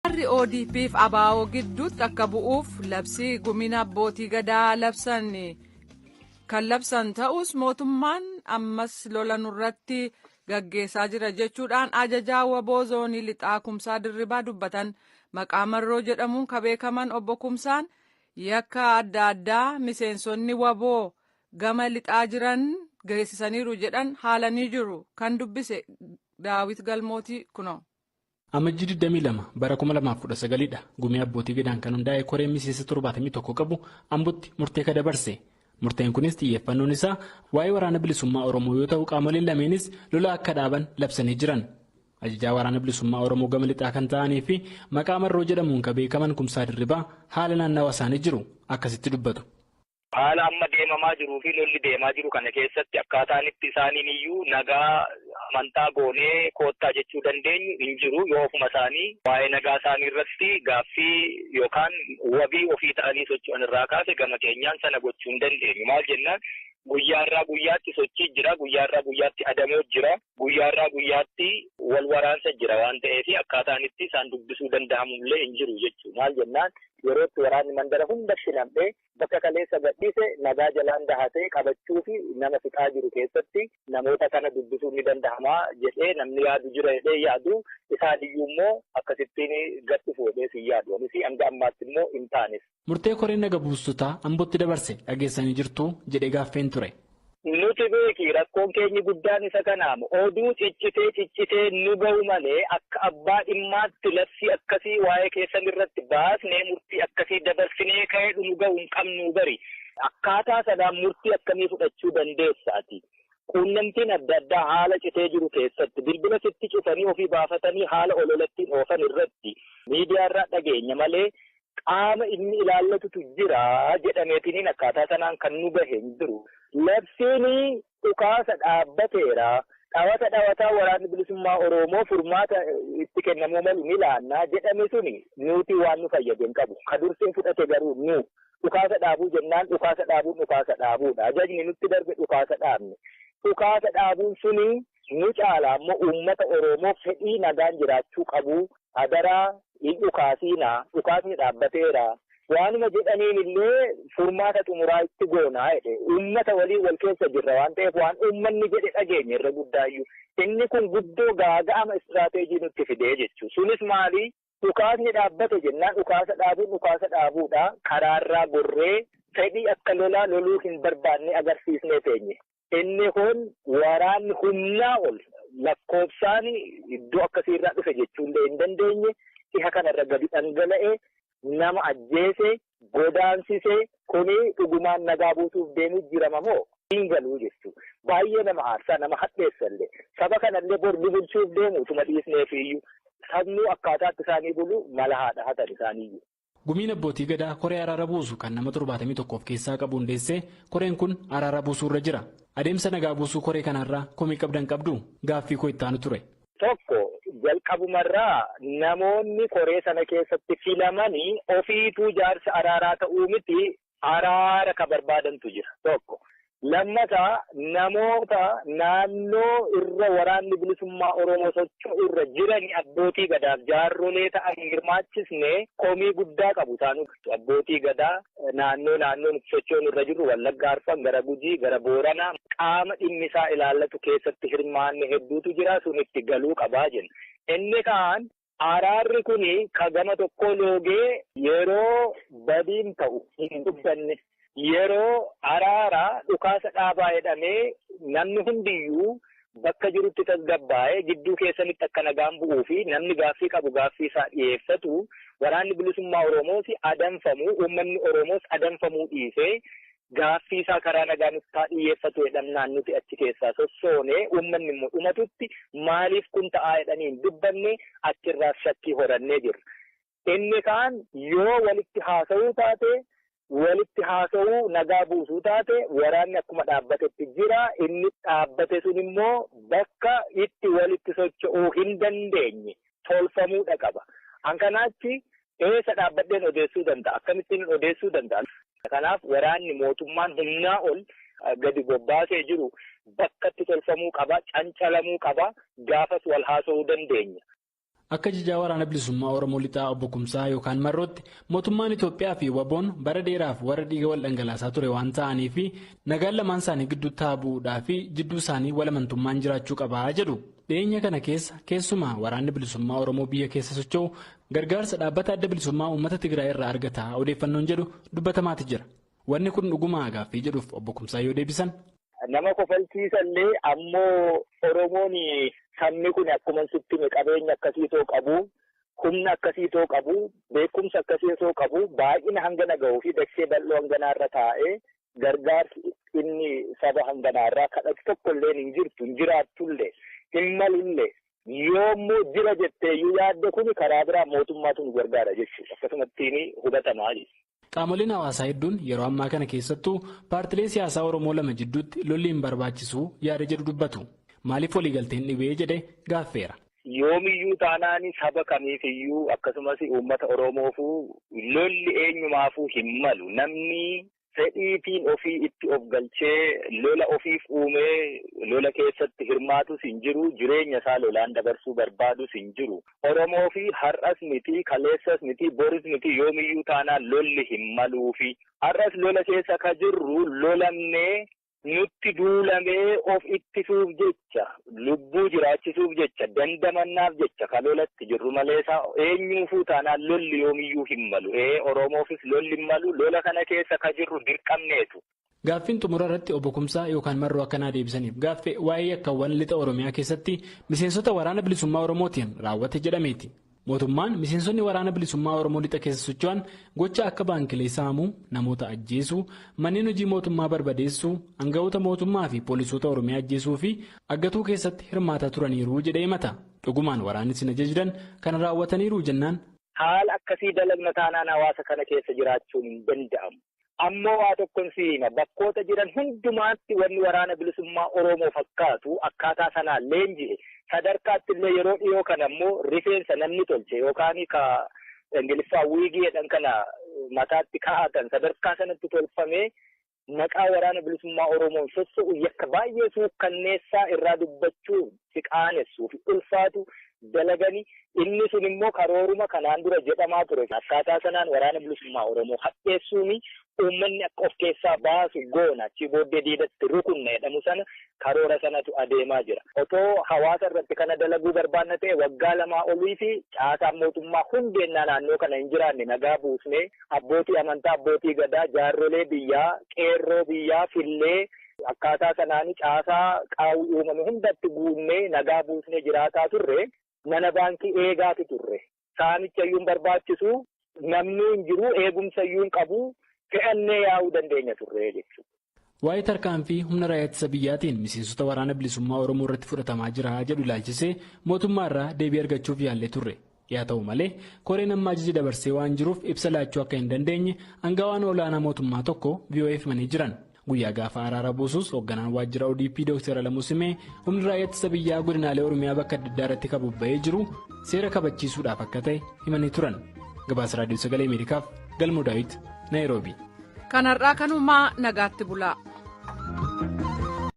Araarri ODP fi ABO gidduutti akka bu'uuf labsii gumina abbootii gadaa labsan kan labsan ta'us mootummaan ammas lola nurratti gaggeessaa jira jechuudhaan ajajaa WBO zoonii lixaa Kumsaa Dirribaa dubbatan. Maqaa Marroo jedhamuun kan beekaman obbo Kumsaan yakka adda addaa miseensonni WBO gama lixaa jiran geessisaniiru jedhan haalanii jiru. Kan dubbise Daawit Galmootii kunoo. Amajjii 22 bara 2019 dha. Gumii abbootii gadaan kan hundaa'e koreen miseensa 71 qabu Ambotti murtee ka dabarse. Murteen kunis xiyyeeffannoon isaa waa'ee waraana bilisummaa Oromoo yoo ta'u qaamoleen lameenis lola akka dhaaban labsanii jiran. Ajajaa waraana bilisummaa Oromoo gama lixaa kan ta'anii fi maqaa Marroo jedhamuun kan beekaman Kumsaa Dirribaa haala naannawa isaanii jiru akkasitti dubbatu. Haala amma deemamaa jiruu fi lolli deemaa jiru kana keessatti akkaataan itti isaaniin iyyuu nagaa amantaa goonee koottaa jechuu dandeenyu hin jiru. Yoo ofuma isaanii waa'ee nagaa isaanii irratti gaaffii yookaan wabii ofii ta'anii socho'an irraa kaase gama keenyaan sana gochuu hin dandeenyu. Maal jennaan guyyaarraa guyyaatti sochii jira, guyyaarraa guyyaatti adamoo jira, guyyaarraa guyyaatti wal waraansa jira waan ta'eef akkaataan itti isaan dubbisuu danda'amullee hin jiru jechuudha. Maal jennaan yeroo itti waraanni mandara hundatti nam'ee bakka kaleessa gadhiise nagaa jalaan dahatee qabachuu fi nama fixaa jiru keessatti namoota kana dubbisuun ni danda'amaa jedhee namni yaadu jira jedhee yaadu isaan iyyuu immoo akkasittiin gad dhufu jedhee si yaadu. Anis hanga ammaatti immoo hin taanes. Murtee koreen naga buustotaa Ambootti dabarse dhageessanii jirtu jedhee gaaffeen ture. Nuti beeki rakkoon keenyi guddaan isa kanaam oduu ciccitee ciccitee nu ga'u malee akka abbaa dhimmaatti labsii akkasii waa'ee keessan irratti baasnee murtii akkasii dabarsinee ka'ee nu ga'u hin qabnu bari. Akkaataa sanaan murtii akkamii fudhachuu dandeessaati? Quunnamtiin adda addaa haala citee jiru keessatti bilbila sitti cufanii ofii baafatanii haala ololattiin oofan irratti miidiyaarraa dhageenya malee qaama inni ilaallatutu jira jedhameetiniin akkaataa sanaan kan nu gahe hin jiru. Labsiin dhukaasa dhaabbateera. Dhawata dhawataa waraanni bilisummaa Oromoo furmaata itti kennamuu malu ni laannaa jedhame suni nuti waan nu fayyade hin qabu. Ka dursee fudhate garuu nu dhukaasa dhaabuu jennaan dhukaasa dhaabuun dhukaasa dhaabuudha. Ajajni nutti darbe dhukaasa dhaabne. Dhukaasa dhaabuun suni nu caala ammoo uummata Oromoo fedhii nagaan jiraachuu qabu. Adaraa hin dhukaasiinaa dhukaasni dhaabbateera. Waanuma jedhaniin illee furmaata xumuraa itti goonaa jedhe uummata waliin wal keessa jirra waan ta'eef waan uummanni jedhe dhageenya irra guddaayyuu inni kun guddoo gaaga'ama istiraateejii nutti fidee jechuudha. Sunis maali? Dhukaasni dhaabbate jennaan dhukaasa dhaabuun dhukaasa dhaabuudha. Karaarraa gorree fedhii akka lolaa loluu hin barbaanne agarsiisnee teenye. Inni kun waraanni humnaa ol lakkoofsaan iddoo akkasiirraa dhufe jechuullee hin dandeenye dhiha kanarra gadi dhangala'e. Nama ajjeese godaansise kuni dhugumaan nagaa buusuuf deemuu jirama moo hin galuu jechuudha. Baay'ee nama aarsaa nama hadheessallee saba kanallee bor bulchuuf deemu utuma dhiisneef iyyuu sabnuu akkaataatti isaanii bulu mala haadha hatan isaaniiyyuu. Gumiin abbootii gadaa koree araara buusu kan nama 71 of keessaa qabu hundeessee koreen kun araara buusuu irra jira. Adeemsa nagaa buusuu koree kanarraa komii qabdan qabdu gaaffii koo itti aanu ture. Tokko jalqabumarraa namoonni koree sana keessatti filamanii ofiituu jaarsa araaraa ta'uu miti araara ka barbaadantu jira tokko. Lammataa namoota naannoo irra waraanni bilisummaa Oromoo socho'u irra jiran abbootii gadaaf jaarrolee ta'an hirmaachisne komii guddaa qabu isaan abbootii gadaa naannoo naannoon socho'uun irra jirru Wallagga Arfan gara Gujii gara Booranaa qaama dhimmisaa ilaallatu keessatti hirmaanne hedduutu jira sun itti galuu qabaa jenna. Inni kaan araarri kuni ka gama tokko loogee yeroo badiin ta'u hin dubbanne. Yeroo araara dhukaasa dhaabaa jedhamee namni hundiyyuu bakka jirutti tasgabbaa'ee gidduu keessanitti akka nagaan bu'uu fi namni gaaffii qabu gaaffii isaa dhiyeeffatu waraanni bilisummaa Oromoos adamfamuu uummanni Oromoos adamfamuu dhiisee gaaffii isaa karaa nagaa nutti dhiyeeffatu jedhamnaan nuti achi keessaa sossoonee uummanni immoo dhumatutti maaliif kun ta'aa jedhanii hin dubbanne achirraa shakkii horannee jirra. Inni kaan yoo walitti haasa'uu taate. Walitti haasa'uu nagaa buusuu taate waraanni akkuma dhaabbatetti jira. Inni dhaabbate sun immoo bakka itti walitti socho'uu hin dandeenye tolfamuudha qaba. An kanaachi eessa dhaabbadheen odeessuu danda'a? Akkamittiin odeessuu danda'a? Kanaaf waraanni mootummaan humnaa ol gadi bobbaasee jiru bakkatti tolfamuu qaba, cancalamuu qaba, gaafas wal haasa'uu dandeenya. Akka ajajaa waraana bilisummaa Oromoo lixaa obbo Kumsaa yookaan Marrootti mootummaan Itoophiyaa fi Waboon bara dheeraaf warra dhiiga wal dhangalaasaa ture waan ta'aniif nagaan lamaan isaanii gidduutti haa bu'uudhaa fi jidduu isaanii walamantummaan jiraachuu qabaa jedhu. Dhiyeenya kana keessa keessumaa waraanni bilisummaa Oromoo biyya keessa socho'u gargaarsa dhaabbata adda bilisummaa uummata Tigraay irraa argata odeeffannoon jedhu dubbatamaati jira. Wanni kun dhugumaa gaaffii jedhuuf obbo Kumsaa yoo deebisan. Nama kofalchiisallee ammoo Oromoon sabni kun akkuma sitti qabeenya akkasiitoo qabu, humna akkasiitoo qabu, beekumsa akkasiitoo qabu, baay'ina hangana gahuu fi dachee bal'oo hanganaarra taa'ee gargaarsi inni saba hanganaarraa kadhatu tokkollee hin jirtu, hin jiraattullee, hin malullee. Yoommoo jira jetteeyyuu yaadde kun karaa biraa mootummaatu nu gargaara jechuudha. Akkasumattiin hubatamaa jechuudha. Qaamoleen hawaasaa hedduun yeroo ammaa kana keessattuu paartilee siyaasaa Oromoo lama jidduutti lolli hin barbaachisu yaada jedhu dubbatu. Maaliif waliigalteen dhibee jedhe gaaffeera. Yoomiyyuu taanaan saba kamiifiyyuu akkasumas uummata Oromoofuu lolli eenyumaafuu hin malu. Namni fedhiitiin ofii itti of galchee lola ofiif uumee lola keessatti hirmaatus hin jiru. Jireenya isaa lolaan dabarsuu barbaadus hin jiru. Oromoo fi har'as miti, kaleessas miti, boris miti yoomiyyuu taanaan lolli hin maluufi. Har'as lola keessa ka jirru lolamnee nutti duulamee of ittisuuf jecha, lubbuu jiraachisuuf jecha, dandamannaaf jecha ka lolatti jirru malee eenyuufuu taanaan lolli yoomiyyuu hin malu. Oromoofis lolli hin malu. Lola kana keessa ka jirru dirqamneetu. Gaaffiin xumura irratti obbo Kumsaa yookaan Marroo akkanaa deebisaniif gaaffee waa'ee yakkaawwan lixa Oromiyaa keessatti miseensota waraana bilisummaa Oromootiin raawwate jedhameeti. Mootummaan miseensonni waraana bilisummaa Oromoo lixa keessa socho'an gocha akka baankilee saamuu, namoota ajjeesuu, manneen hojii mootummaa barbadeessuu, aangawoota mootummaa fi poolisoota Oromiyaa ajjeesuu fi aggatuu keessatti hirmaataa turaniiru jedhee himata. Dhugumaan waraanni isin ajajan kana raawwataniiru jennaan. Haala akkasii dalagna taanaan hawaasa kana keessa jiraachuun hin danda'amu. Ammoo waa tokkoon si hima bakkoota jiran hundumaatti wanni waraana bilisummaa Oromoo fakkaatu akkaataa sanaan leenji'e. Sadarkaatti illee yeroo dhiyoo kana immoo rifeensa namni tolche yookaan ka Ingiliffaa wiigii jedhan kana mataatti kaa'atan sadarkaa sanatti tolfamee maqaa waraana bilisummaa Oromoon sosso'u yakka baay'ee suukkanneessaa irraa dubbachuu si qaanessuu fi ulfaatu dalagani. Inni sun immoo karooruma kanaan dura jedhamaa ture. Akkaataa sanaan waraana bilisummaa Oromoo hadheessuuni uummanni akka of keessaa baasu goona achi booddee diidatti rukunna jedhamu sana karoora sanatu adeemaa jira. Otoo hawaasa irratti kana dalaguu barbaanna ta'e waggaa 2 olii fi caasaan mootummaa hundeennaa naannoo kana hin jiraanne nagaa buusnee abbootii amantaa, abbootii gadaa, jaarrolee biyyaa, qeerroo biyyaa fillee akkaataa sanaan caasaa qaawwi uumame hundatti guunnee nagaa buusnee jiraataa turre. Mana baankii eegaatu turre. Saamicha iyyuu hin barbaachisu, namni hin jiru, eegumsa iyyuu hin qabu, fe'annee yaa'uu dandeenya turre jechuudha. Waa'ee tarkaanfii humna raayyaa ittisa biyyaatiin miseensota waraana bilisummaa Oromoo irratti fudhatamaa jira jedhu ilaalchisee mootummaa irraa deebii argachuuf yaallee turre. Yaa ta'u malee koreen amma ajaja dabarsee waan jiruuf ibsa laachuu akka hin dandeenye aangawaan olaanaa mootummaa tokko VOA'f himanii jiran. Guyyaa gaafa araara buusus hoogganaan waajjira ODP Dr. Alamuu Simee humni raayyaa ittisa biyyaa godinaalee Oromiyaa bakka adda addaa irratti kabobba'ee jiru seera kabachiisuudhaaf akka ta'e himanii turan. Gabaasa Raadiyoo Sagalee Ameerikaaf Galmoo Daawit, Naayiroobi. Kanarraa kanumaa nagaatti bulaa.